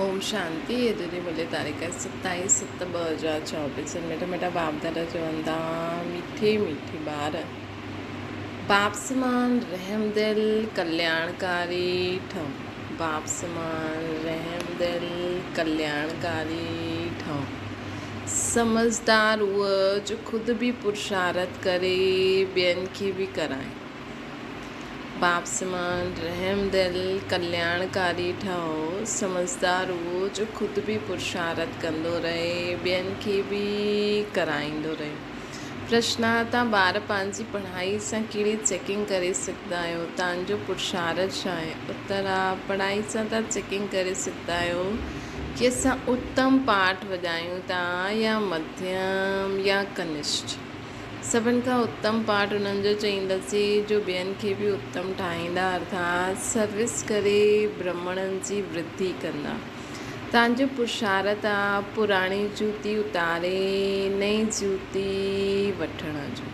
اوم شانتي اڄ جي ملي تاريخ 27 7 2024 مٺا مٺا باپ دادا چون ٿا مٺي مٺي ٻار باپ سمان رحم دل ڪلياڻڪاري ٺهو باپ سمان رحم دل ڪلياڻڪاري ٺهو سمجھدار اهو جو خود به پرشارت ڪري ٻين کي به ڪرائي باپ سمان رحم دل ڪلياڻڪاري ٺهو، سمجهدار اهو جو خود به پرشارت ڪندو رهي، ٻين کي به ڪرائيندو رهي. پرشن، تان ٻار پنهنجي پڙهائي سان ڪهڙي چيڪنگ ڪري سگهندا آهيو؟ تان جو پرشارت ڇا آهي؟ اتر، پڙهائي سان تان چيڪنگ ڪري سگهندا آهيو ڪي اسان اتم پاٺ وڄايون ٿا يا مڌيم يا ڪنشٺ. سڀن کان اتم پاٺ انهن جو چئينداسين جو ٻين کي به اتم ٺاهيندا ارٿات سروس ڪري برهمڻن جي ورڌي ڪندا. تان جو پرشارت آ پراڻي جوتي اتاري نئين جوتي وٺڻ جو.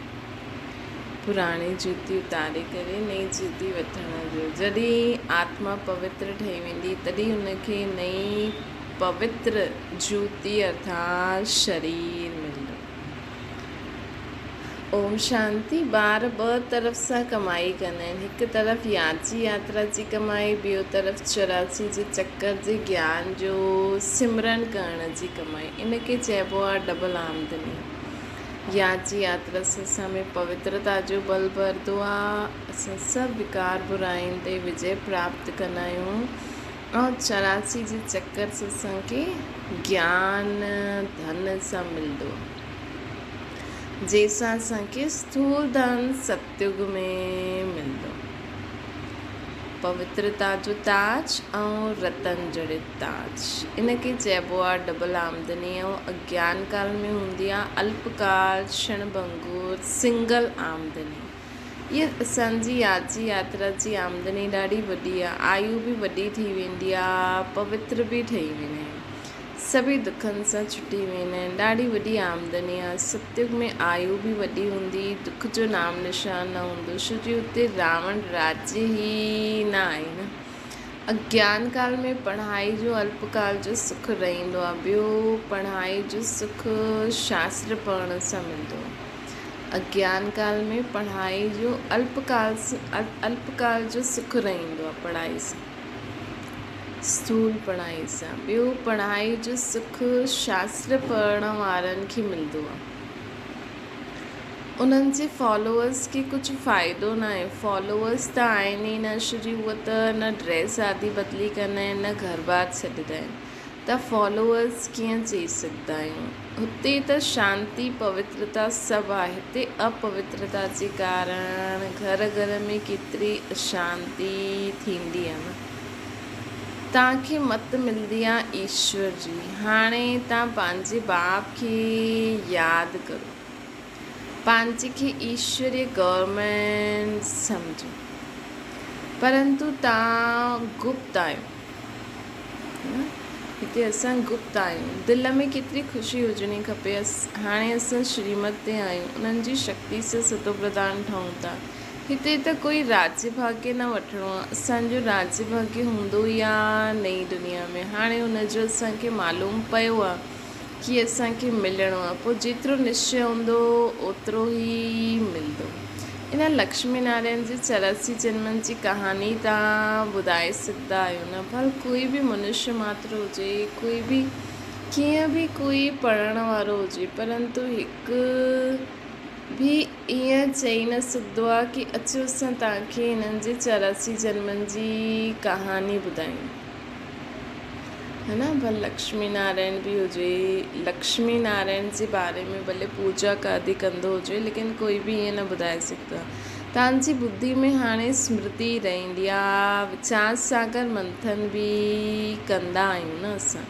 پراڻي جوتي اتاري ڪري نئين جوتي وٺڻ جو. جڏهن آتما پوتر ٺهي ويندي تڏهن ان کي نئين پوتر جوتي ارٿات شرير ملندو. اوم شانتي ٻار ٻه طرف سان ڪمائي ڪندا آهن هڪ طرف ياچي ياترا جي ڪمائي ٻيو طرف 84 جي چڪر جي گيان جو سمرن ڪرڻ جي ڪمائي ان کي چئبو آهي ڊبل آمدني ياچي ياترا سان اسان ۾ پوترتا جو بل ڀرندو آهي اسان سڀ وڪار براين تي وجي پراپت ڪندا آهيون ۽ 84 جي چڪر سان اسان کي گيان ڌن سان ملندو جنهن سان اسان کي اسٿول ڌن ستيگ ۾ ملندو. پوترتا جو تاج ۽ رتن جڙت تاج ان کي چئبو آهي ڊبل آمدني ۽ اگيان ڪال ۾ هوندي آهي الپ ڪال ڪشڻ ڀنگور سنگل آمدني. اها اسان جي ياچي ياترا جي آمدني ڏاڍي وڏي آ، آيو به وڏي ٿي ويندي آ، پوتر به ٺهي ويندا آهيون، سڀئي دکن سان ڇٽي ويندا آهن، ڏاڍي وڏي آمدني آ، ستيگ ۾ آيو به وڏي هوندي، دک جو نام نشان نه هوندو، ڇو جي اتي راوڻ راجيه ئي نه آهي نه. اگيان ڪال ۾ پڙهائي جو الپ ڪال جو سک رهندو آ، ٻيو پڙهائي جو سک شاستر پڙهڻ سان ملندو آ. اگيان ڪال ۾ پڙهائي جو الپ ڪال الپ ڪال جو سک رهندو آهي پڙهائي سان اسٿول پڙهائي سان ٻيو پڙهائي جو سک شاستر پڙهڻ وارن کي ملندو آهي انهن جي فالوورس کي ڪجهه فائدو نه آهي فالوورس ته آهن ئي نه ڇو جي اهي ته نه ڊريس آدي بدلي ڪندا آهن نه گهر بار ڇڏيندا آهن ته فالوورز ڪيئن چئي سگهندا آهيون. هتي ته شانتي پوترتا سڀ آهي هتي اپوترتا جي ڪارڻ گهر گهر ۾ ڪيتري اشانتي ٿيندي آهي نه. توهان کي مت ملندي آهي ايشور جي. هاڻي توهان پنهنجي باپ کي ياد ڪرو. پنهنجي کي ايشوري گورنمينٽ سمجهو. پرنتو توهان گپت آهيو. هتي اسان گپت آهيون. دل ۾ ڪيتري خوشي هجڻي کپي. هاڻي اسان شريمت تي آهيون. انهن جي شڪتي سان ستوپرڌان ٺهون ٿا. هتي ته ڪوئي راجيه ڀاگيه نه وٺڻو آهي. اسان جو راجيه ڀاگيه هوندو ئي آهي نئين دنيا ۾. هاڻي ان جو اسان کي معلوم پيو آهي ڪي اسان کي ملڻو آهي. پوء جيترو نشچي هوندو اوترو ئي ملندو. ان لڪشمي نارائڻ جي 84 جنمن جي ڪهاڻي توهان ٻڌائي سگهندا آهيو نه؟ ڀل ڪوئي به منشيه ماتر هجي، ڪوئي به ڪيئن به ڪوئي پڙهڻ وارو هجي، پرنتو هڪ به ائين چئي نه سگهندو آهي ڪي اچو اسان توهان کي هنن جي 84 جنمن جي ڪهاڻي ٻڌايون. ها نه ڀل لڪشمي نارائڻ به هجي لڪشمي نارائڻ جي باري ۾ ڀلي پوڄا ڪادي ڪندو هجي ليڪن ڪوئي به ائين نه ٻڌائي سگهندو آهي توهان جي ٻڌي ۾ هاڻي سمرتي رهندي آهي ويچار ساگر منٿن به ڪندا آهيون نه اسان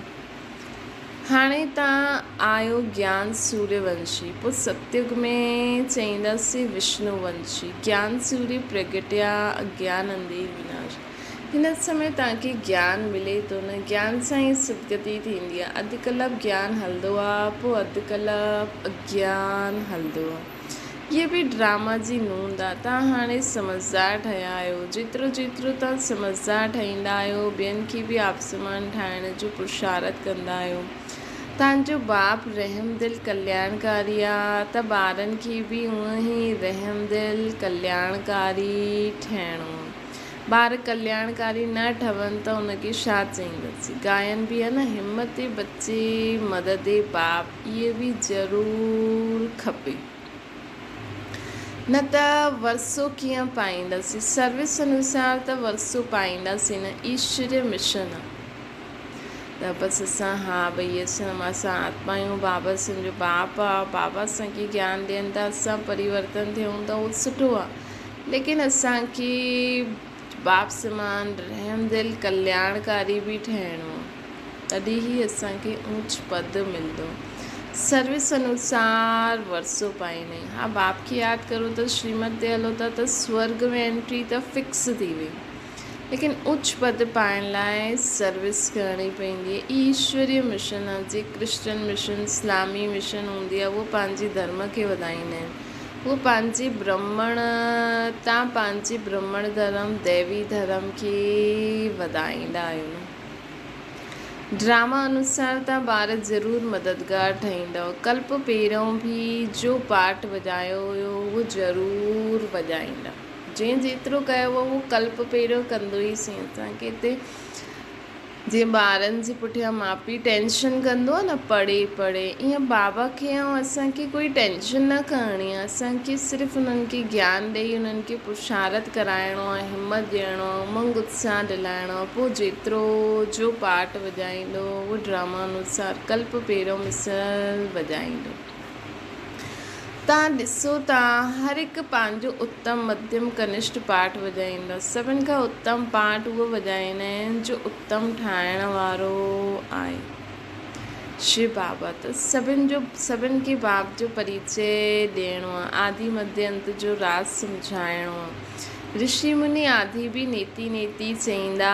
هاڻي توهان آهيو گيان سوريه ونشي پوء ستيگ ۾ چئينداسين وشنو ونشي گيان سوريه پرگٽيا اگيان انڌير وناش هن سمي توهان کي گيان ملي ٿو نه، گيان سان ئي سدگتي ٿيندي آهي. اڌ ڪلپ گيان هلندو آهي، پوء اڌ ڪلپ اگيان هلندو آهي. هيء به ڊراما جي نوند آ. توهان هاڻي سمجهدار ٺهيا آهيو. جيترو جيترو توهان سمجهدار ٺهيندا آهيو، ٻين کي به آپسمان ٺاهڻ جو پرشارٿ ڪندا آهيو. توهان جو باپ رحمدل ڪلياڻڪاري آ ته ٻارن کي به اونئن ئي رحمدل ڪلياڻڪاري ٺهڻو آ. ٻار ڪلياڻڪاري نه ٺهن ته ان کي ڇا چئينداسين. ڳائن به آ نه همت بچي مدد باپ اهي به ضرور کپي. نه ته ورثو ڪيئن پائينداسين. سروس انوسار ته ورثو پائينداسين نه. ايشوري مشن آ. ته بس اسان ها ڀئي اسان اسان آتما آهيون بابا اسان جو باپ آ بابا اسان کي گيان ڏين ٿا اسان پريورتن ٿيون ته اهو سٺو آ ليڪن اسان کي باپ سمان رحم دل ڪلياڻڪاري به ٺهڻو آ تڏهن ئي اسان کي اونچ پد ملندو سروس انوسار ورثو پائيندي ها باپ کي ياد ڪرو ته شريمت تي هلو ٿا ته سورگ ۾ انٽري ته فڪس ٿي وئي ليڪن اچ پد پائڻ لاء سروس ڪرڻي پوندي آهي. هي ايشوريه مشن آهي. جيئن ڪرسچن مشن، اسلامي مشن هوندي آهي اهو پنهنجي ڌرم کي وڌائيندا آهن. اهو پنهنجي برهمڻ تان پنهنجي برهمڻ ڌرم، ديوي ڌرم کي وڌائيندا آهيو نه. ڊراما انوسار تان ٻار ضرور مددگار ٺهيندؤ. ڪلپ پهريون به جو پارٽ وڄايو هيو اهو ضرور وڄائيندا. جنهن جيترو ڪيو هو اهو ڪلپ پهريون ڪندو ئي سين. اسان کي هتي جيئن ٻارن جي پٺيان ماء پيء ٽينشن ڪندو آهي نه پڙهي پڙهي ائين بابا کي ۽ اسان کي ڪوئي ٽينشن نه کڻڻي آهي اسان کي صرف انهن کي گيان ڏئي انهن کي پرشارٿ ڪرائڻو آهي همت ڏيڻو آهي امنگ اتساهه ڏلائڻو آهي پوء جيترو جو پارٽ وڄائيندو اهو ڊراما انوسار ڪلپ پهريون مثل وڄائيندو. توهان ڏسو ته هر هڪ پنهنجو اتم، مڌم، ڪنشٽ پارٽ وڄائيندا. سڀن کان اتم پارٽ اهو وڄائيندا آهن جو اتم ٺاهڻ وارو آهي. شو بابا ته سڀن جو سڀن کي باپ جو پريچي ڏيڻو آهي. آدي مڌي انت جو راز سمجهائڻو آهي. رشي مني آڌي به نيتي نيتي چئيندا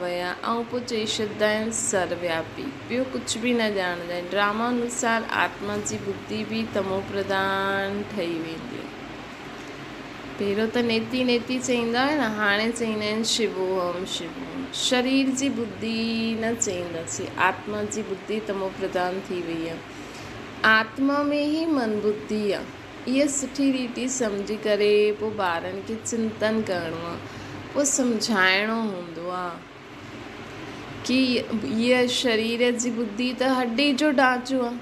ويا ۽ پوء چئي ڇڏيندا آهن سروياپي. ٻيو ڪجهه به نه ڄاڻندا آهن. ڊراما انوسار آتما جي ٻڌي به تمو پرڌان ٺهي ويندي آهي. پهريون ته نيتي نيتي چئيندا هئا نه، هاڻي چئيندا آهن شووهم شووهم. شرير جي ٻڌي نه چئينداسين، آتما جي ٻڌي تمو پرڌان ٿي وئي آهي. آتما ۾ ئي من ٻڌي آهي. اها سٺي ريتي سمجهي ڪري پوء ٻارن کي چنتن ڪرڻو آهي، پوء سمجهائڻو هوندو آهي. ڪي هيء شرير جي ٻڌي ته هڏي جو ڍانچو آ.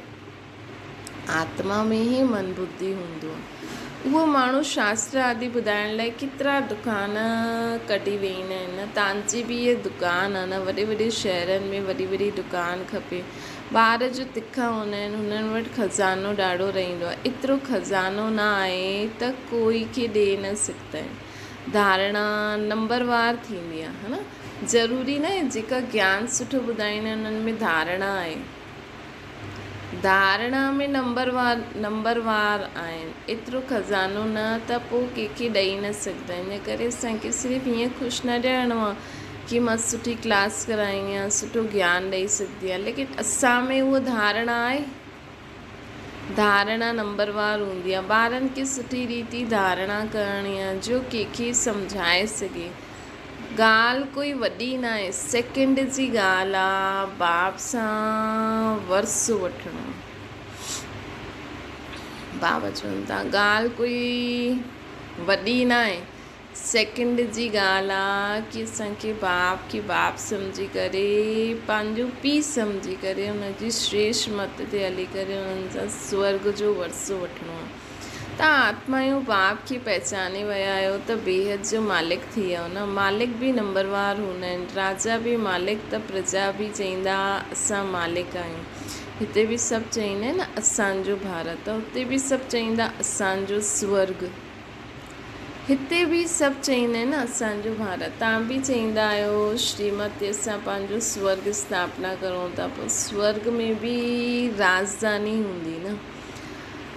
آتما ۾ ئي من ٻڌي هوندو آ. اهو ماڻهو شاستر آدي ٻڌائڻ لاء ڪيترا دڪان ڪڍي ويهندا آهن نه. تانجي به هيء دڪان آ نه. وڏي وڏي شهرن ۾ وڏي وڏي دڪان کپي. ٻار جو تکا هوندا آهن هنن وٽ خزانو ڏاڍو رهندو آ. ايترو خزانو نه آهي ته ڪوئي کي ڏئي نه سگهندا آهن. ڌارڻا نمبروار ٿيندي آهي ها نه ضروري ناهي جيڪا گيان سٺو ٻڌائيندا آهن انهن ۾ ڌارڻا آهي ڌارڻا ۾ نمبروار نمبروار آهن ايترو خزانو نه ته پوء ڪنهن کي ڏئي نه سگهندا آهن ان ڪري اسان کي صرف ائين خوش نه ڏيڻو آهي ڪي مان سٺي ڪلاس ڪرائي آهي سٺو گيان ڏئي سگهندي آهيان ليڪن اسان ۾ اهو ڌارڻا آهي ڌارڻا نمبروار هوندي آهي. ٻارن کي سٺي ريتي ڌارڻا ڪرڻي آهي جو ڪنهن کي سمجهائي سگهي. ڳالهه ڪوئي وڏي ناهي، سيڪنڊ جي ڳالهه آ باپ سان ورثو وٺڻو. بابا چون ٿا ڳالهه ڪوئي وڏي ناهي، سيڪنڊ جي ڳالهه آ ڪي اسان کي باپ کي باپ سمجهي ڪري پنهنجو پيء سمجهي ڪري ان جي شريش مت تي هلي ڪري انهن سان سورڳ جو ورثو وٺڻو آ. تان آتمايون باپ کي پهچاني ويا آهيو ته بيحد جو مالڪ ٿي ويا نه. مالڪ به نمبروار هوندا آهن. راجا به مالڪ ته پرجا به چئيندا اسان مالڪ آهيون. هتي به سڀ چئيندا آهن نه اسان جو ڀارت ته اتي به سڀ چئيندا اسان جو سورڳ. هتي به سڀ چئيندا آهن نه اسان جو ڀارت. توهان به چئيندا آهيو شريمت تي اسان پنهنجو سورڳ اسٿاپنا ڪرون ٿا پوء سورڳ ۾ به راڄڌاني هوندي نه.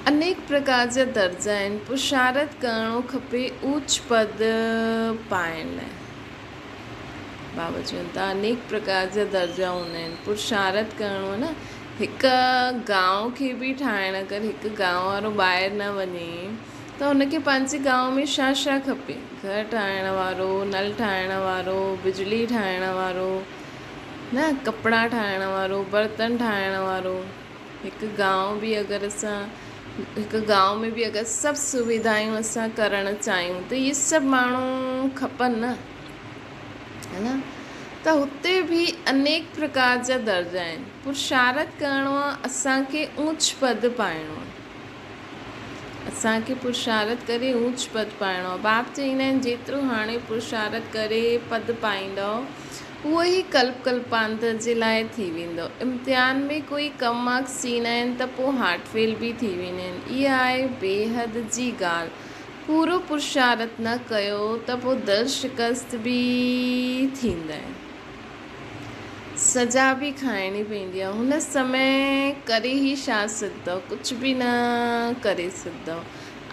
انيڪ پرڪار جا درجا آهن پرشارٿ ڪرڻو کپي اوچ پد پائڻ لاء. بابا چون ٿا انيڪ پرڪار جا درجا هوندا آهن پرشارٿ ڪرڻو نه هڪ گانء کي به ٺاهڻ اگر هڪ گانء وارو ٻاهر نه وڃي. ته هن کي پنهنجي گانء ۾ ڇا ڇا کپي؟ گهر ٺاهڻ وارو، نل ٺاهڻ وارو، بجلي ٺاهڻ وارو، نه ڪپڙا ٺاهڻ وارو، برتن ٺاهڻ وارو. هڪ گانء به اگر اسان هڪ گانء ۾ به اگر سڀ سويڌايون اسان ڪرڻ چاهيون ته اهي سڀ ماڻهو کپن نه ها نه ته هتي به انيڪ پرڪار جا درجا آهن. پرشارٿ ڪرڻو آهي اسان کي اونچ پد پائڻو آهي. اسان کي پرشارٿ ڪري اونچ پد پائڻو آهي. باپ چئيندا آهن جيترو هاڻي پرشارٿ ڪري پد پائيندؤ اهو ئي ڪلپ ڪلپانتر جي لاء ٿي ويندو. امتحان ۾ ڪوئي ڪم مارڪس ٿيندا آهن ته پوء هارٽ فيل به ٿي ويندا آهن. اها آهي بيحد جي ڳالهه. پورو پرشارٿ نه ڪيو ته پوء دل شڪست به ٿيندا آهن. سزا به کائڻي پوندي آهي. هن سمي ڪري ئي ڇا سگهندؤ؟ ڪجهه به نه ڪري سگهندؤ.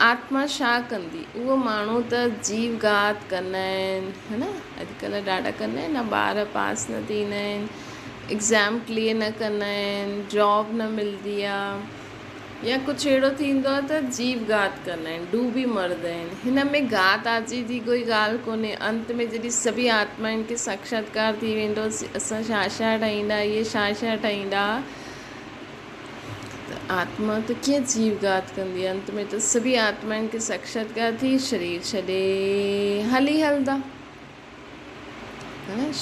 آتما ڇا ڪندي؟ اهو ماڻهو ته جيو گهات ڪندا آهن، ها نه؟ اڄڪلهه ڏاڍا ڪندا آهن نه، ٻار پاس نه ٿيندا آهن، ايگزام ڪليئر نه ڪندا آهن، جاب نه ملندي آهي يا ڪجهه اهڙو ٿيندو آهي ته جيو گهات ڪندا آهن، ڊوبي مرندا آهن. هن ۾ گهات آجي جي ڪوئي ڳالهه ڪونهي. انت ۾ جڏهن سڀئي آتمائن کي ساکشاتڪار ٿي ويندو، اسان ڇا ڇا ٺاهيندا، اهي ڇا ڇا ٺاهيندا، ته آتما ته ڪيئن جيو گهات ڪندي؟ انت ۾ ته سڀئي آتمائن کي ساکشاتڪار ٿي شرير ڇڏي هلي هلندا.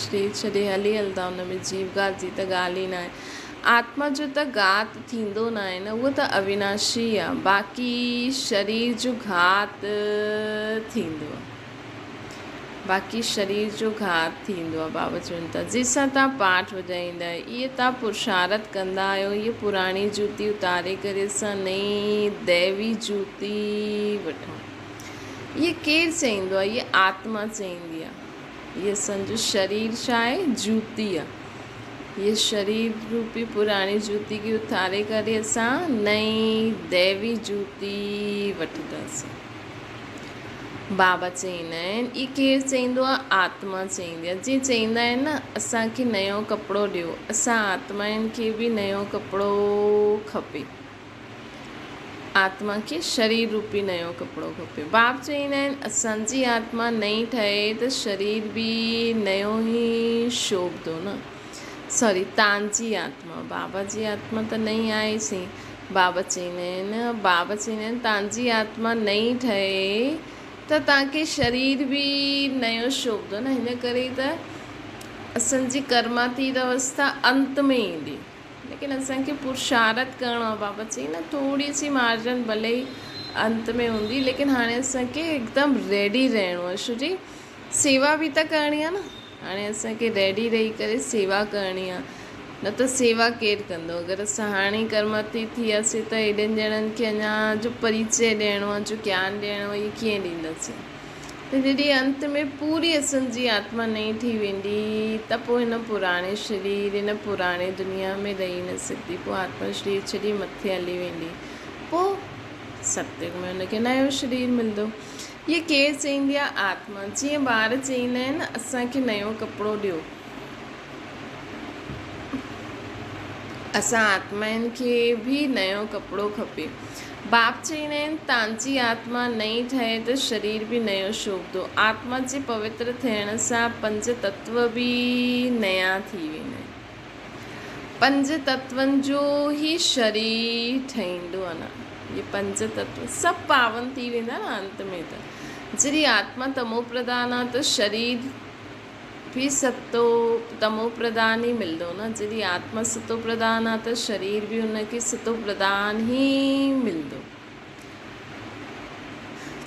شرير ڇڏي هلي هلندا، ان ۾ جيو گهات جي ته ڳالهه ئي ناهي. آتما جو ته گهات ٿيندو ناهي نه، اهو ته اويناشي آهي، باقي شرير جو گهات ٿيندو آهي. باقي شرير جو گهات ٿيندو آهي. بابا چون ٿا، جنهن سان توهان پاٺ وڄائيندا آهيو، اهي توهان پرشارٿ ڪندا آهيو، هيء پراڻي جوتي اتاري ڪري اسان نئين ديوي جوتي وٺون. اهي ڪير چئيندو آهي؟ اهي آتما چئيندي آهي. اهي اسان جو شرير ڇا آهي؟ جوتي آهي. اهي شرير روپي پراڻي جوتي کي اٿاري ڪري اسان نئين ديوي جوتي وٺنداسين. بابا چئيندا آهن، اهي ڪير چئيندو آهي؟ آتما چئيندي آهي. جيئن چئيندا آهن نه اسان کي نيو ڪپڙو ڏيو، اسان آتمائن کي به نيو ڪپڙو کپي. آتما کي شرير روپي نيو ڪپڙو کپي. باپ چئيندا آهن، اسان جي آتما نئين ٺهي ته شرير به نيو ئي شوڀندو نه. سوري تان جي آتما، بابا جي آتما ته نئين آهي سين. بابا چئيندا آهن، بابا چئيندا آهن تان جي آتما نئين ٺهي ته تان کي شرير به نيو شوڀندو نه. هن ڪري ته اسان جي ڪرماتيت اوسٿا انت ۾ ايندي. ليڪن اسان کي پرشارٿ ڪرڻو آهي. بابا چئي نه ٿوري سي مارجن ڀلي ئي انت ۾ هوندي ليڪن هاڻي اسان کي هڪدم ريڊي رهڻو آهي ڇو جي سيوا به ته ڪرڻي آهي نه هاڻي اسان کي ريڊي رهي ڪري سيوا ڪرڻي آهي نه ته سيوا ڪير ڪندو اگر اسان هاڻي ڪرمتي ٿي وياسي ته ايڏن ڄڻن کي اڃا جو پريچي ڏيڻو آهي جو گيان ڏيڻو آهي اهي ڪيئن ڏينداسين ته جڏهن انت ۾ پوري اسن جي آتما نئين ٺهي ويندي ته پوء هن پراڻي شرير، هن پراڻي دنيا ۾ رهي نه سگهندي. پوء آتما شرير ڇڏي مٿي هلي ويندي. پوء ستيگ ۾ هن کي نيو شرير ملندو. هيء ڪير چئيندي آهي؟ آتما. جيئن ٻار چئيندا آهن نه، اسان کي نيو ڪپڙو ڏيو. اسان آتمائن کي به نيو ڪپڙو کپي. باپ چئيندا آهن، تانجي آتما نئين ٺهي ته شرير به نيو شوڀندو. آتما جي پوتر ٿيڻ سان پنج تتو به نيا ٿي ويندا آهن. پنج تتون جو ئي شرير ٺهيندو آهي نه. اهي پنج تتو سڀ پاون ٿي ويندا نه انت ۾ ته. جڏهن آتما تمو پرڌان آهي ته شرير به ستو تمو پرڌان ئي ملندو نه. جڏهن آتما ستو پرڌان آ ته شرير به ان کي ستو پرڌان ئي ملندو.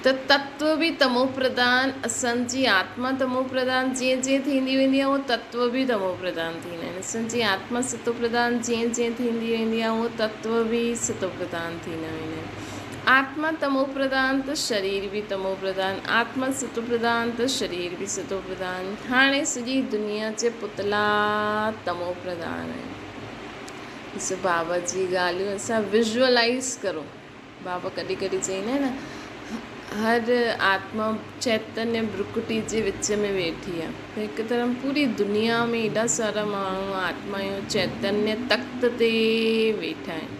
ته تتو به تمو پرڌان، اسان جي آتما تمو پرڌان جيئن جيئن ٿيندي ويندي آ اهو تتو به تمو پرڌان ٿيندا آهن. اسان جي آتما ستو پرڌان جيئن جيئن ٿيندي ويندي آ اهو تتو به ستو پرڌان ٿيندا ويندا آهن. آتما تمو پرڌان ته شرير به تمو پرڌان، آتما ستو پرڌان ته شرير به ستو پرڌان. هاڻي سڄي دنيا جي پتلا تمو پرڌان آهن. ڏسو بابا جي ڳالهيون اسان وزوالائيز ڪرو. بابا ڪڏهن ڪڏهن چئيندا آهن نه هر آتما چيتنيه برڪٽي جي وچ ۾ ويٺي آهي. ته هڪ طرح پوري دنيا ۾ ايڏا سارا ماڻهو آتمايون چيتنيه تخت تي ويٺا آهن.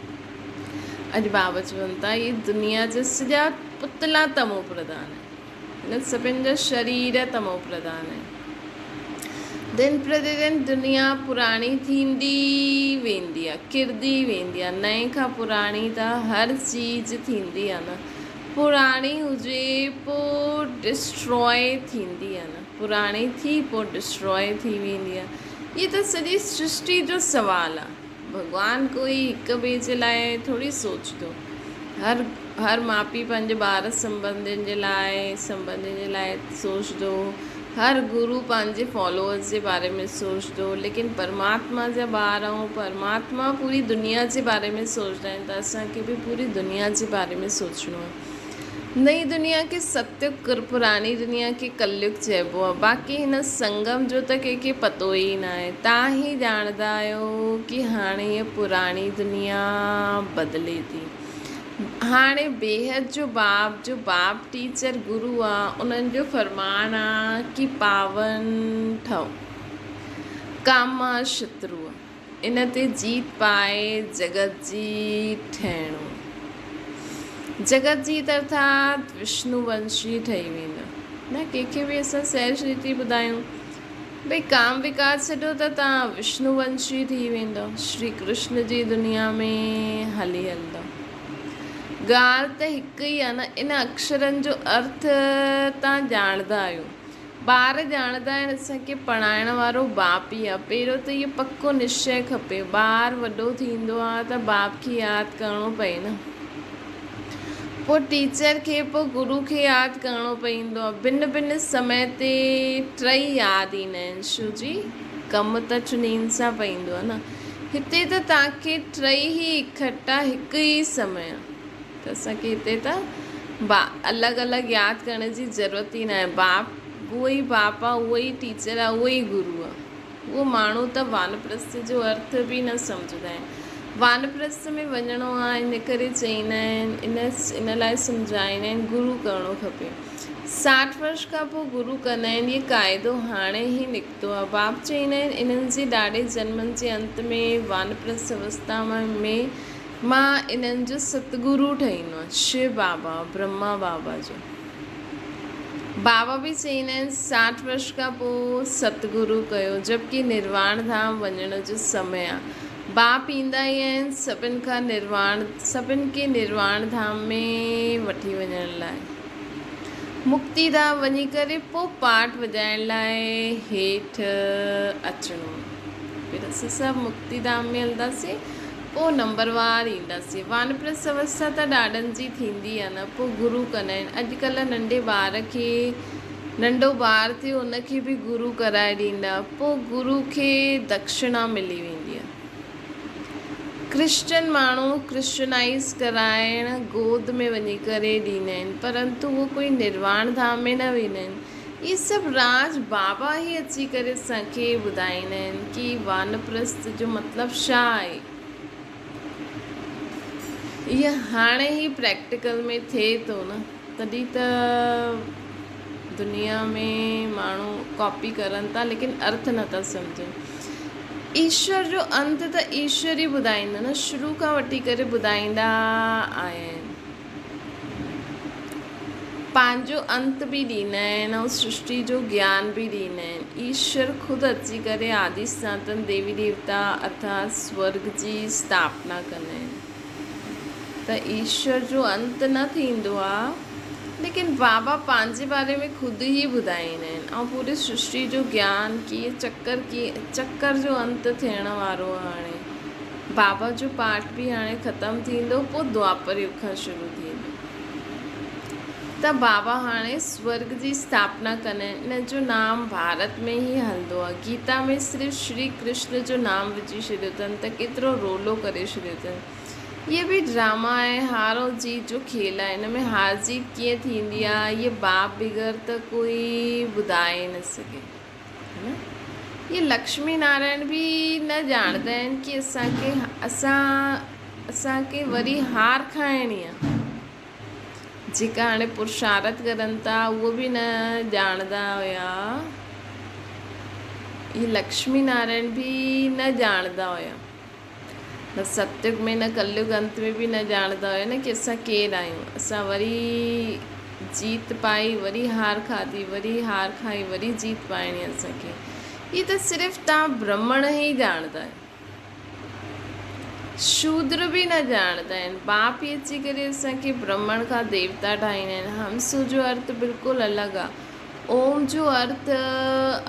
اڄ بابا چون ٿا هي دنيا جا سڄا پتلا تمو پرڌان آهن. هنن سڀن جا شرير تمو پرڌان آهن. دن پرتي دن دنيا پراڻي ٿيندي ويندي آهي، ڪرندي ويندي آهي. نئين کان پراڻي ته هر چيز ٿيندي آهي نه. پراڻي هجي پوء ڊسٽروء ٿيندي آهي نه. پراڻي ٿي پوء ڊسٽروء ٿي ويندي آهي. هي ته سڄي سرشٽي جو سوال آهي. ڀڳوان ڪوئي هڪ ٻئي جي لاء ٿوري سوچندو. هر هر ماء پيء پنهنجي ٻار سنٻنڌين جي لاء سنٻنڌين جي لاء سوچندو. هر گرو پنهنجي فالوورز جي باري ۾ سوچندو. ليڪن پرماتما جا ٻار ۽ پرماتما پوري دنيا جي باري ۾ سوچندا آهن ته اسان کي به پوري دنيا جي باري ۾ سوچڻو آهي. نئين دنيا کي ستيگ ڪر پراڻي دنيا کي ڪليگ چئبو آ باقي هن سنگم جو ته ڪنهن کي پتو ئي ناهي تان ئي ڄاڻندا آهيو ڪي هاڻي هيء پراڻي دنيا بدلي ٿي هاڻي بيحد جو باپ جو باپ ٽيچر گرو آ انهن جو فرمان آ ڪي پاون ٺهو ڪام آ شترو آ. ان تي جيت پائي جڳت جيت ٺهڻو. جڳت جيت ارٿات وشنو ونشي ٺهي ويندو. نه ڪنهن کي به اسان سهج ريتي ٻڌايون ڀئي ڪام وڪار ڇڏيو ته توهان وشنو ونشي ٿي ويندؤ، شري ڪرشن جي دنيا ۾ هلي هلندؤ. ڳالهه ته هڪ ئي آهي نه، ان اڪشرن جو ارٿ توهان ڄاڻندا آهيو. ٻار ڄاڻندا آهن اسان کي پڙهائڻ وارو باپ ئي آهي. پهريون ته اهو پڪو نشچي کپي. ٻار وڏو ٿيندو آهي ته باپ کي ياد ڪرڻو پئي نه. پوء ٽيچر کي، پوء گرو کي ياد ڪرڻو پئيندو آهي. ڀن ڀن سمي تي ٽئي ياد ايندا آهن. شو جي ڪم ته ٽنهين سان پئيندو آهي نه. هتي ته توهان کي ٽئي ئي اڪٺا هڪ ئي سمي آهي. ته اسان کي هتي ته با الڳ الڳ ياد ڪرڻ جي ضرورت ئي ناهي. باپ اهو ئي باپ آ، اهو ئي ٽيچر آ، اهو ئي گرو آ. اهو ماڻهو ته وانپرست جو ارٿ به نه سمجهندا آهن. وانپرست ۾ وڃڻو آ ان ڪري چئيندا آهن، ان ان لاء سمجهائيندا آهن گرو ڪرڻو کپي. 60 ورش کان پوء گرو ڪندا آهن، هي قاعدو هاڻي ئي نڪتو آ. باپ چئيندا آهن انهن جي ڏاڏي جنمن جي انت ۾ وانپرست اوستا ۾ مان انهن جو ستگرو ٺهيندو آهيان، شو بابا، برهما بابا جو. بابا به چئيندا آهن 60 ورش کان پوء ستگرو ڪيو، جبڪه نرواڻ ڌام وڃڻ جو سمي آهي. باپ ايندا ئي آهن سڀن کان نرواڻ، سڀن کي نرواڻ ڌام ۾ وٺي وڃڻ لاء. مڪتي ڌام وڃي ڪري پوء پاٺ وڄائڻ لاء هيٺ اچڻو. پھر اسين سڀ مڪتي ڌام ۾ هلنداسين. پوء نمبر وار اينداسين. وانپرست اوسٿا ته ڏاڏن جي ٿيندي آ نه، پوء گرو ڪندا آهن. اڄڪلهه ننڍي ٻار کي ننڍو ٻار ٿيو ان کي به گرو ڪرائي ڏيندا. پوء گرو کي دڪشڻا ملي ويندي آ. ڪرسچن ماڻهو ڪرسچنائيز ڪرائڻ گود ۾ وڃي ڪري ڏيندا آهن پرنتو اهو ڪوئي نرواڻ ڌام ۾ نه ويندا آهن. اهي سڀ راز بابا ئي اچي ڪري اسان کي ٻڌائيندا آهن ڪي وانپرست جو مطلب ڇا آهي. اهي هاڻي ئي پريڪٽيڪل ۾ ٿئي ٿو نه تڏهن ته دنيا ۾ ماڻهو ڪاپي ڪرن ٿا ليڪن ارٿ نه ٿا سمجهن. ايشور جو انت ته ايشور ئي ٻڌائيندو نه شروع کان وٺي ڪري ٻڌائيندا آيا آهن. پنهنجو انت به ڏيندا آهن ۽ سرشٽي جو گيان به ڏيندا آهن. ايشور خود اچي ڪري آدي سناتن ديوي ديوتا ارٿات سورڳ جي اسٿاپنا ڪندا آهن ته ايشور جو انت نه ٿيندو آهي ليڪن بابا پنهنجي باري ۾ خود ئي ٻڌائيندا آهن ۽ پوري سرشٽي جو گيان ڪي چڪر ڪي چڪر جو انت ٿيڻ وارو آهي هاڻي. بابا جو پاٺ به هاڻي ختم ٿيندو پوء دوآپر يگ کان شروع ٿيندو ته بابا هاڻي سورڳ جي اسٿاپنا ڪن ان جو نام ڀارت ۾ ئي هلندو آهي گيتا ۾ صرف شري ڪرشن جو نام وجهي ڇڏيو اٿن ته ڪيترو رولو ڪري ڇڏيو اٿن اهي به ڊراما ۽ هار ۽ جيت جو کيل آهي ان ۾ هار جيت ڪيئن ٿيندي آهي اهي باپ بغير ته ڪوئي ٻڌائي نه سگهي. اهي لڪشمي نارائڻ به نه ڄاڻندا آهن ڪي اسان کي اسان اسان کي وري هار کائڻي آهي جيڪا هاڻي پرشارت ڪرن ٿا اهو به نه ڄاڻندا هيا اهي لڪشمي نارائڻ به نه ڄاڻندا هيا. نه ستيگ ۾ نه ڪليگ انت ۾ به نه ڄاڻندا هيا نه ڪي اسان ڪير آهيون. اسان وري جيت پائي وري هار کاڌي وري هار کائي وري جيت پائڻي اسان کي. هي ته صرف توهان برهمڻ ئي ڄاڻندا آهيو. شودر به نه ڄاڻندا آهن. باپ ئي اچي ڪري اسان کي برهمڻ کان ديوتا ٺاهيندا آهن. همسو جو ارٿ بلڪل الڳ آهي. اوم جو ارٿ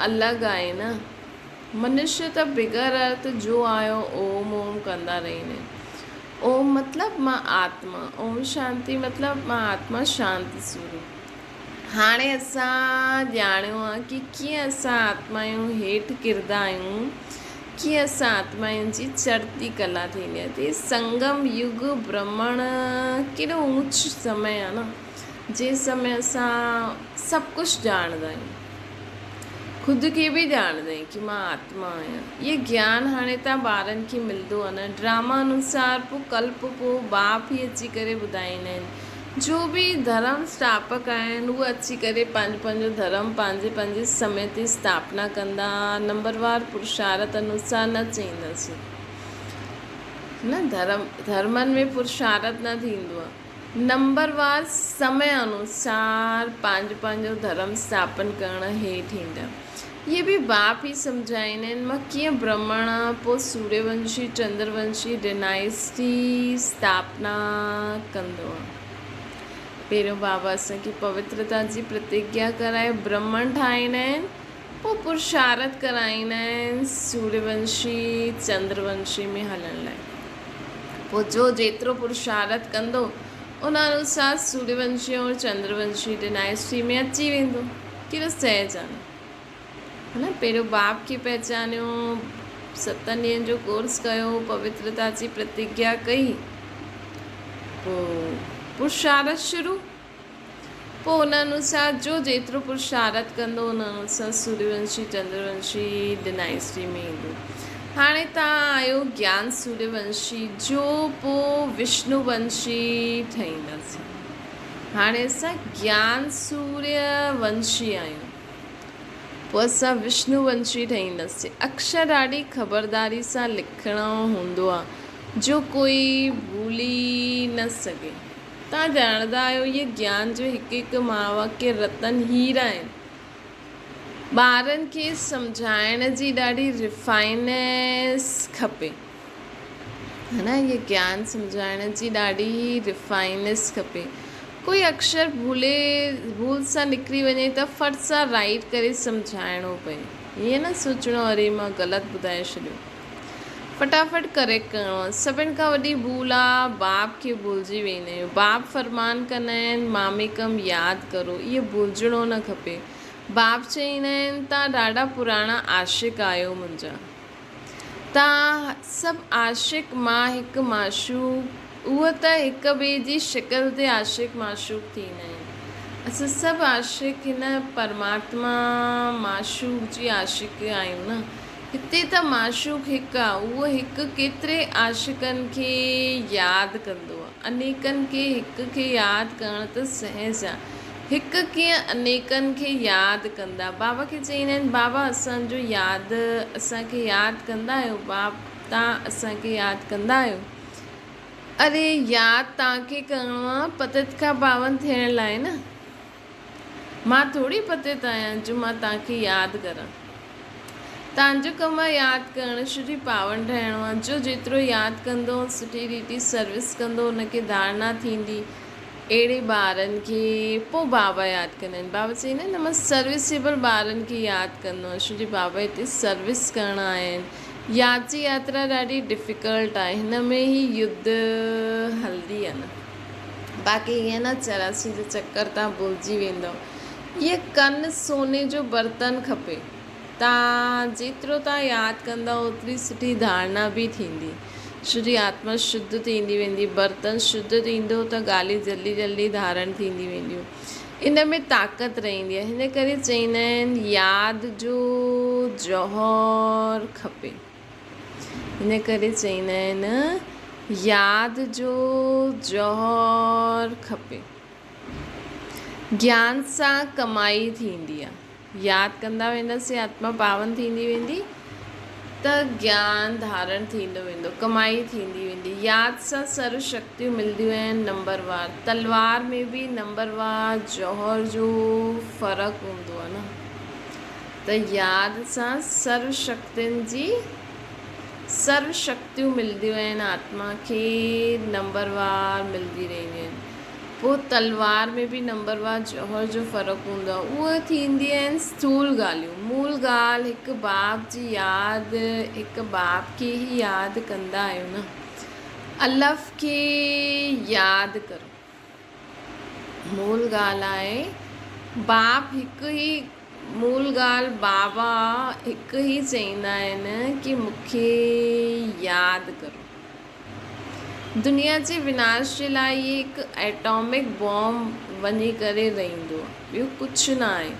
الڳ آهي نه. منشي ته بغير ارٿ جو آيو اوم اوم ڪندا رهندا آهن. اوم مطلب مان آتما، اوم شانتي مطلب مان آتما شانت سوروپ. هاڻي اسان ڄاڻيو آهي ڪي ڪيئن اسان آتمايون هيٺ ڪردا آهيون، ڪيئن اسان آتمائن جي چڙهتي ڪلا ٿيندي آهي. ته سنگم يگ برهمڻ ڪيڏو اوچ سمي آهي نه، جنهن سمي اسان سڀ ڪجهه ڄاڻندا آهيون. خود کي به ڄاڻندا آهيون ڪي مان آتما آهيان. اهي گيان هاڻي تان ٻارن کي ملندو آهي نه ڊراما انوسار پوء ڪلپ پوء باپ ئي اچي ڪري ٻڌائيندا آهن. جو به ڌرم اسٿاپڪ آهن اهي اچي ڪري پنهنجو پنهنجو ڌرم پنهنجي پنهنجي سمي تي اسٿاپنا ڪندا نمبروار پرشارت انوسار نه چئينداسين نه ڌرم ڌرمن ۾ پرشارت نه ٿيندو آهي. نمبروار سمي انوسار پنهنجو پنهنجو ڌرم اسٿاپن ڪرڻ هيٺ ايندا. اهي به باپ ئي سمجهائيندا آهن مان ڪيئن برهمڻ پوء سوريونشي چندرونشي ڊنائسٽي اسٿاپنا ڪندو آهي. پهريون بابا اسان کي پوترتا جي پرتگيا ڪرائي برهمڻ ٺاهيندا آهن پوء پرشارت ڪرائيندا آهن سوريونشي چندرونشي ۾ هلڻ لاء. پوء جو جيترو پرشارت ڪندو، ان انوسار سوريونشي اور چندرونشي ڊنائسٽي ۾ اچي ويندو. ڪهڙو سهج آ نه. ها نه پهريون باپ کي پهچانيو، ستن ڏينهن جو ڪورس ڪيو، پوترتا جي پرتگيا ڪئي، پوء پرشارت شروع. پوء ان انوسار جو جيترو پرشارت ڪندو ان انوسار سوريونشي چندرونشي ڊنائسٽي ۾ ايندو. هاڻي توهان آهيو گيان سوريونشي جو پوء وشنو ونشي ٺهينداسين. هاڻي اسان گيان سوريه ونشي آهيون. پوء اسان وشنو ونشي ٺهينداسين. اڪشر ڏاڍي خبرداري سان لکڻو هوندو آهي جو ڪوئي ڀولي نه سگهي. توهان ڄاڻندا آهيو اهي گيان جو هڪ هڪ مهاواڪيه رتن هير آهن. ٻارن کي سمجهائڻ جي ڏاڍي ريفائنيس کپي. ها نه اهي گيان سمجهائڻ جي ڏاڍي ريفائنيس کپي. ڪوئي اڪشر ڀولي ڀول سان نڪري وڃي ته فٽ سان رائيٽ ڪري سمجهائڻو پئي. ائين نه سوچڻو اري مان غلط ٻڌائي ڇڏيو. فٽافٽ ڪريڪٽ ڪرڻو آ. سڀن کان وڏي ڀول آ باپ کي ڀلجي ويندا آهيون. باپ فرمان ڪندا آهن ماميڪم ياد ڪرو اهي ڀلجڻو نه کپي. باپ چئيندا آهن تان ڏاڍا پراڻا عاشق آهيو منهنجا. تان سڀ عاشق مان هڪ معشوق اهو ته هڪ ٻئي جي شڪل تي عاشق معشوق ٿيندا آهن. اسان سڀ عاشق هن پرماتما معشوق جي عاشق آهيون نه. هتي ته معشوق هڪ آ، اهو هڪ ڪيتري عاشقن کي ياد ڪندو آ. انيڪن کي هڪ کي ياد ڪرڻ ته سهج آ. هڪ ڪيئن انيڪن کي ياد ڪندا. بابا کي چئيندا آهن، بابا اسان جو ياد اسان کي ياد ڪندا آهيو؟ باب تان اسان کي ياد ڪندا آهيو؟ اري ياد تان کي ڪرڻو آ، پتت کان پاون ٿيڻ لاء نه. مان ٿوري پتيت آهيان جو مان توهان کي ياد ڪران. توهان جو ڪم آهي ياد ڪرڻ، سٺي پاون ٺاهڻو آهي. جو جيترو ياد ڪندو ۽ سٺي ريتي سروس ڪندو ان کي ڌارڻا ٿيندي. اهڙي ٻارن کي پوء بابا ياد ڪندا آهن. بابا چئيندا آهن نه مان سروسيبل ٻارن کي ياد ڪندو آهيان ڇو جو بابا هتي سروس ڪرڻ آيا آهن. ياد جي ياترا ڏاڍي ڊفيڪلٽ آهي. هن ۾ هي يڌ هلندي آهي نه. باقي ائين نه 84 جو چڪر تان ڀلجي ويندؤ. اهي ڪن سوني جو برتن کپي. تان جيترو تان ياد ڪندؤ اوتري سٺي ڌارڻا به ٿيندي. سٺي آتما شڌ ٿيندي ويندي. برتن شڌ ٿيندو ته ڳالهيون جلدي جلدي ڌارڻ ٿيندي وينديون. ان ۾ طاقت رهندي آهي. هن ڪري چئيندا آهن ياد جو جوهر کپي. ان ڪري چئيندا آهن ياد جو جوهر کپي. گيان سان ڪمائي ٿيندي آ. ياد ڪندا وينداسين آتما پاون ٿيندي ويندي. ته گيان ڌارڻ ٿيندو ويندو، ڪمائي ٿيندي ويندي. ياد سان سرو شڪتيون ملديون آهن. نمبر وار تلوار ۾ به نمبر وار جوهر جو فرق هوندو آهي نه ته ياد سان سرو شڪتين جي سرو شڪتيون ملديون آهن آتما کي نمبر وار ملدي رهنديون آهن. پوء تلوار ۾ به نمبر وار جوهر جو فرق هوندو آهي. اهي ٿينديون آهن اسٿول ڳالهيون. مول ڳالهه هڪ باب جي ياد هڪ باب کي ئي ياد ڪندا آهيو نه. الف کي ياد ڪرو. مول ڳالهه آهي باپ هڪ ئي مول ڳالهه بابا هڪ ئي چئيندا آهن ڪي مون کي ياد ڪرو. دنيا جي وناش جي لاء هي هڪ ائٽامڪ بامب وڃي ڪري رهندو آهي ٻيو ڪجهه نه آهي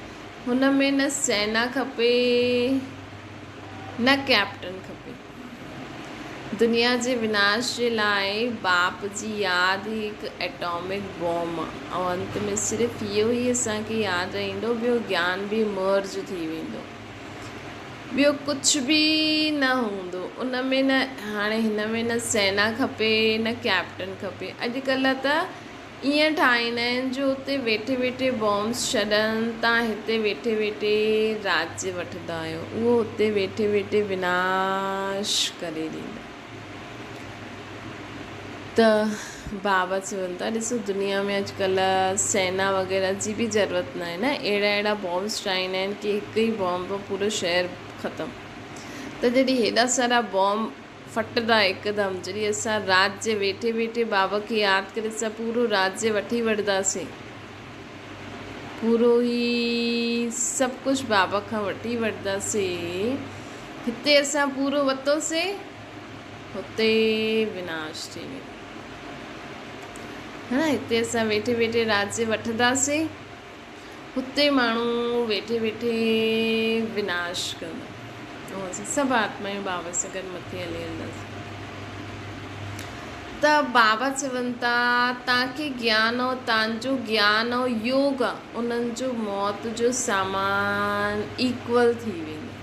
هن ۾ نه سينا کپي نه ڪئپٽن کپي دنيا جي وناش جي لاء باپ جي ياد هي هڪ ائٽامڪ بامب آهي ۽ انت ۾ صرف اهو ئي اسان کي ياد رهندو ٻيو گيان به مرج ٿي ويندو. ٻيو ڪجهه به نه هوندو ان ۾ نه هاڻي هن ۾ نه سينا کپي نه ڪئپٽن کپي اڄڪلهه ته ائين ٺاهيندا آهن جو اتي ويٺي ويٺي بامس ڇڏن تان هتي ويٺي ويٺي راڄ وٺندا آهيو اهو اتي ويٺي ويٺي وناش ڪري ڏيندا. ته بابا چون ٿا ڏسو دنيا ۾ اڄڪلهه سينا وغيره جي به ضرورت ناهي نه اهڙا اهڙا بامس ٺاهيندا آهن ڪي هڪ ئي بام پوء پورو شهر ختم ته جڏهن هيڏا سارا بام ڦٽندا هڪدم جڏهن اسان رات جي ويٺي ويٺي بابا کي ياد ڪري اسان پورو رات جي وٺي وٺنداسين پورو ئي سڀ ڪجهه بابا کان وٺي وٺنداسين هتي اسان پورو وتوسين هتي وناش ٿي ويندو. ها نه هتي اسان ويٺي ويٺي راجيه وٺنداسين، هتي ماڻهو ويٺي ويٺي وناش ڪندا. ۽ اسان سڀ آتمائون بابا سان گڏ مٿي هلي هلنداسين. ته بابا چون ٿا، تان کي گيان ۽ تان جو گيان ۽ يوگ انهن جو موت جو سامان ايڪول ٿي ويندو.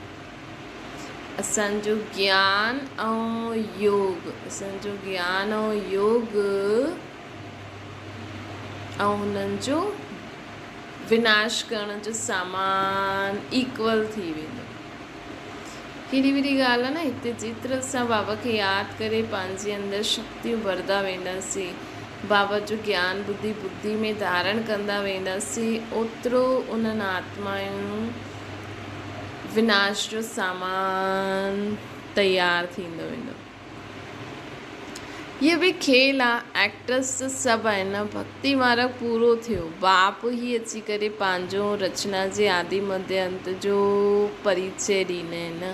اسان جو گيان ۽ يوگ، اسان جو گيان ۽ يوگ ۽ هنن جو وناش ڪرڻ جو سامان ايڪول ٿي ويندو. ڪيڏي وڏي ڳالهه آهي نه هتي جيترو اسان بابا کي ياد ڪري پنهنجي اندر شڪتيون ڀردا وينداسين، بابا جو گيان ٻڌي ٻڌي ۾ ڌارڻ ڪندا وينداسين اوترو انهن آتمائن وناش جو سامان تيار ٿيندو ويندو. هيء به کيل آ، ائڪٽرس ته سڀ آهن نه. ڀڳتي مارڳ پورو ٿيو. باپ ئي اچي ڪري پنهنجو رچنا جي آدي مڌيه انت جو پريچئه ڏيندا آهن نه.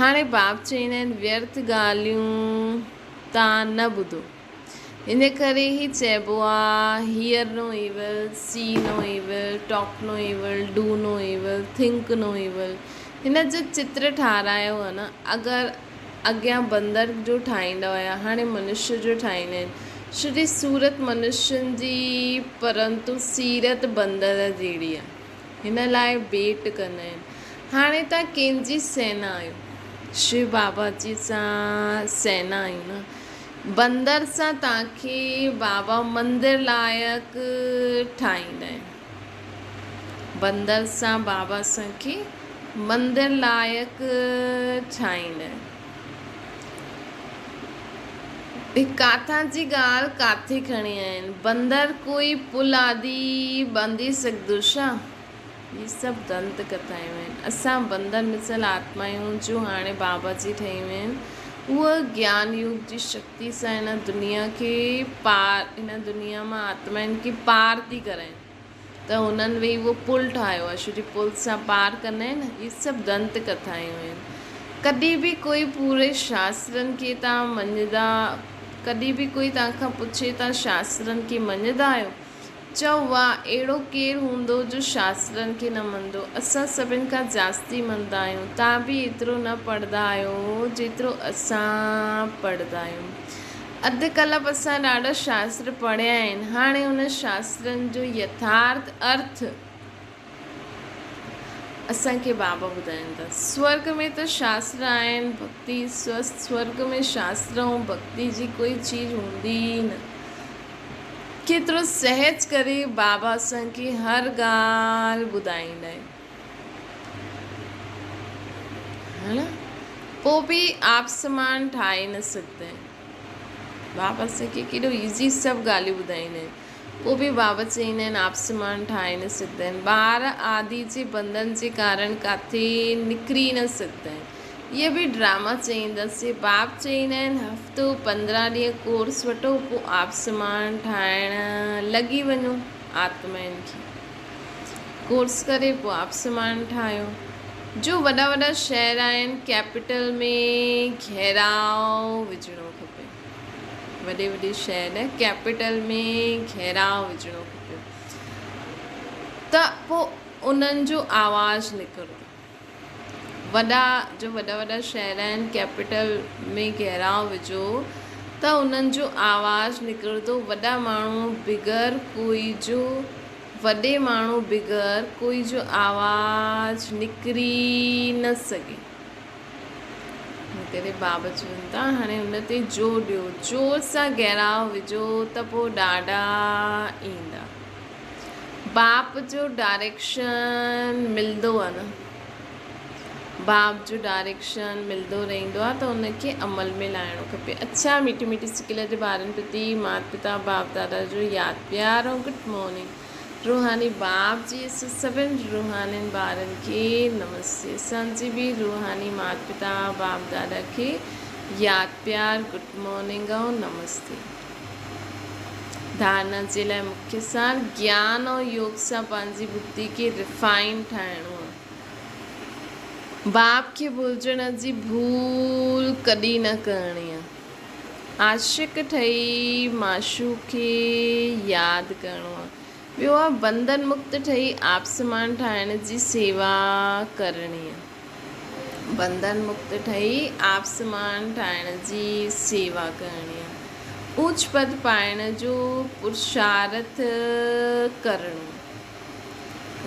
هاڻي باپ چئيندا آهن ويرٿ ڳالهيون تان نه ٻڌو. ان ڪري ئي چئبو آ hear no evil, see no evil, talk no evil, do no evil, think no evil. هن جو چتر ٺارايو آ نه اگر اڳيان بندر جو ٺاهيندا هيا هاڻي منشي جو ٺاهيندا آهن. ڇو جي صورت منشين جي پرنتو سيرت بندر جهڙي آ. هن لاء ڀيٽ ڪندا آهن. هاڻي تان ڪنهن جي سينا آهيو؟ شو بابا جي سان سينا آهيون نه. بندر سان توهان کي بابا مندر لائق ٺاهيندا آهن. بندر سان بابا اسان کي مندر لائق ٺاهيندا آهن. هي ڪاٿان جي ڳالهه ڪاٿي کڻي آيا آهن. بندر ڪوئي پل آدي ٻانڌي سگهندو ڇا؟ هي سڀ دنت ڪٿائون آهن. اسان بندر مثل آتمائون جو هاڻي بابا جي ٺهيون آهن، اهي گيان يوگ جي شڪتي سان هن دنيا کي پار، هن دنيا مان آتمائن کي پار ٿي ڪرائين ته هنن ويهي اهو پل ٺاهيو آهي، ڇو جو پل سان پار ڪندا آهن نه، هي سڀ دنت ڪٿائون آهن. ڪڏهن به ڪوئي پوري شاسترن کي توهان مڃيندا، ڪڏهن به ڪوئي توهان کان پڇي توهان شاسترن کي مڃيندا آهيو؟ چئو، واهه! اهڙو ڪير هوندو جو شاسترن کي نه مڃندو؟ اسان سڀن کان جاستي مڃندا آهيون. توهان به ايترو نه پڙهندا آهيو، جيترو اسان پڙهندا آهيون. اڌ ڪلپ اسان ڏاڍا شاستر پڙهيا آهن. هاڻي انهن شاسترن جو يٿارٿ ارٿ اسان کي بابا ٻڌائين ٿا. سورڳ ۾ ته شاستر آهن، ڀڳتي سورڳ ۾ شاستر ۽ ڀڳتي جي ڪوئي چيز هوندي ئي نه. ڪيترو سهج ڪري بابا اسان کي هر ڳالهه ٻڌائيندا آهن. ها نه؟ پوء به آپ سمان ٺاهي نه سگهندا آهن. بابا اسان کي ڪيڏو ايزي سڀ ڳالهيون ٻڌائيندا آهن. پوء به بابا چئيندا آهن آپ سمان ٺاهي نه سگهندا آهن. ٻار آدي جي بنڌن جي ڪارڻ ڪاٿي نڪري نه سگهندا آهن. اهي به ڊراما چئينداسين. باب چئيندا آهن هفتو 15 ڏينهن ڪورس وٺو پوء آپ سمان ٺاهڻ لڳي وڃو. آتمائن کي ڪورس ڪري پوء آپ سمان ٺاهيو. جو وڏا وڏا شهر آهن ڪيپيٽل ۾ گهيراء وجهڻو کپي. وڏي وڏي شهر ڪيپيٽل ۾ گهيراء وجهڻو کپي ته پوء انهن جو آواز نڪرندو. وڏا جو وڏا وڏا شهر آهن ڪيپيٽل ۾ گهيراء وجهو ته انهن جو آواز نڪرندو. وڏا ماڻهو بغير ڪوئي جو وڏي ماڻهو بغير ڪوئي جو آواز نڪري نه سگهي. ان ڪري بابا چون ٿا هاڻي ان تي زور ڏيو، زور سان گهيراء وجهو ته پوء ڏاڍا ايندا. باپ جو ڊائريڪشن ملندو آ نه، باپ جو ڊائريڪشن ملندو رهندو آ ته ان کي عمل ۾ لاهڻو کپي. اڇا مٺي مٺي سڪيل جي ٻارن پرتي مات پتا باپ دادا جو ياد پيار ۽ گڊ مارننگ. روحاني باپ جي اسان سڀن روحانين ٻارن کي نمستي. اسان جي به روحاني مات پتا باپ دادا کي ياد پيار گڊ مارننگ ۽ نمستي. ڌارنا جي لاء مکيه سار گيان ۽ يوگ سان پنهنجي ٻڌي کي ريفائن ٺاهڻو آهي. باپ کي ڀلجڻ جي ڀول ڪڏهن نه ڪرڻي آهي. عاشق ٺهي معشوق کي ياد ڪرڻو آهي. ٻيو آهي بنڌن مڪت ٺهي آپسمان ٺاهڻ جي سيوا ڪرڻي آهي. بنڌن مڪت ٺهي آپسمان ٺاهڻ جي سيوا ڪرڻي آهي. اوچ پد پائڻ جو پرشارٿ ڪرڻو.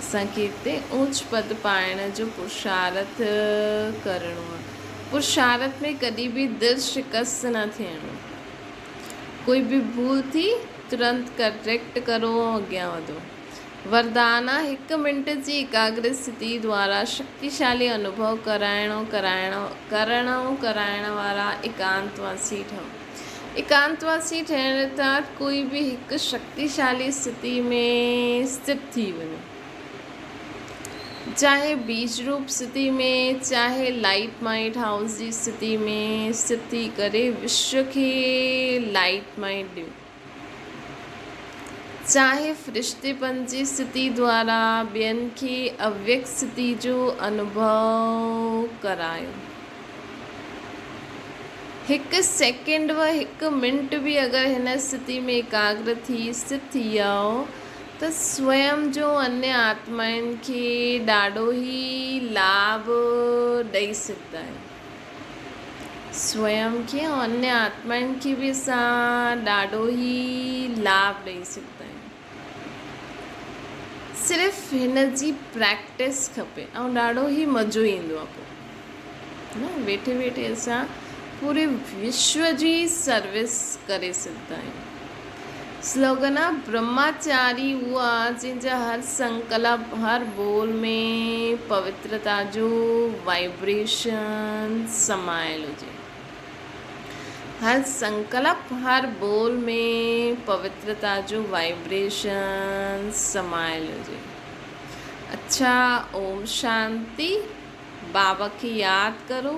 اسان کي هتي اوچ پد پائڻ جو پرشارٿ ڪرڻو آهي. پرشارٿ ۾ ڪڏهن به دل شڪست نه ٿيڻو. ڪوئي به ڀول ٿي ترنت ڪريڪٽ ڪرو ۽ اڳيان وڌو. وردان آ هڪ منٽ جي ايڪاگر اسٿتي دوارا شڪتيشالي انوڀو ڪرائڻو ڪرائڻو ڪرڻو ڪرائڻ وارا ايڪانتواسي ٺهو. ايڪانتواسي ٺهڻ ارٿات ڪوئي به هڪ شڪتيشالي اسٿتي ۾ اسٿت ٿي وڃو. چاهي بيج روپ اسٿتي ۾ چاهي لائيٽ مائينڊ هائوس جي اسٿتي ۾ اسٿت ٿي ڪري وشو کي لائيٽ مائينڊ ڏيو. چاهي فرشتيپن جي اسٿتي دوارا ٻين کي اويڪت اسٿتي جو انوڀو ڪرايو. هڪ سيڪنڊ و هڪ منٽ به اگر هن اسٿتي ۾ ايڪاگر ٿي اسٿت ٿي ويائو ته سويم جو انيه آتمائن کي ڏاڍو ئي لاڀ ڏئي سگهندا آهيو. سويم کي ۽ انيه آتمائن کي به اسان ڏاڍو ئي لاڀ ڏئي سگهندا آهيون. صرف هن جي پريڪٽس کپي ۽ ڏاڍو ئي مزو ايندو آهي پوء نه ويٺي ويٺي اسان پوري وشو جي سروس ڪري سگهندا آهيون. سلوگن آ برهماچاري اهو آ جنهن جا هر سنڪلپ هر ٻول ۾ پوترتا جو وائبريشن سمايل هجي. هر سنڪلپ هر ٻول ۾ پوترتا جو وائبريشن سمايل هجي. اڇا اوم شانتي. بابا کي ياد ڪرو.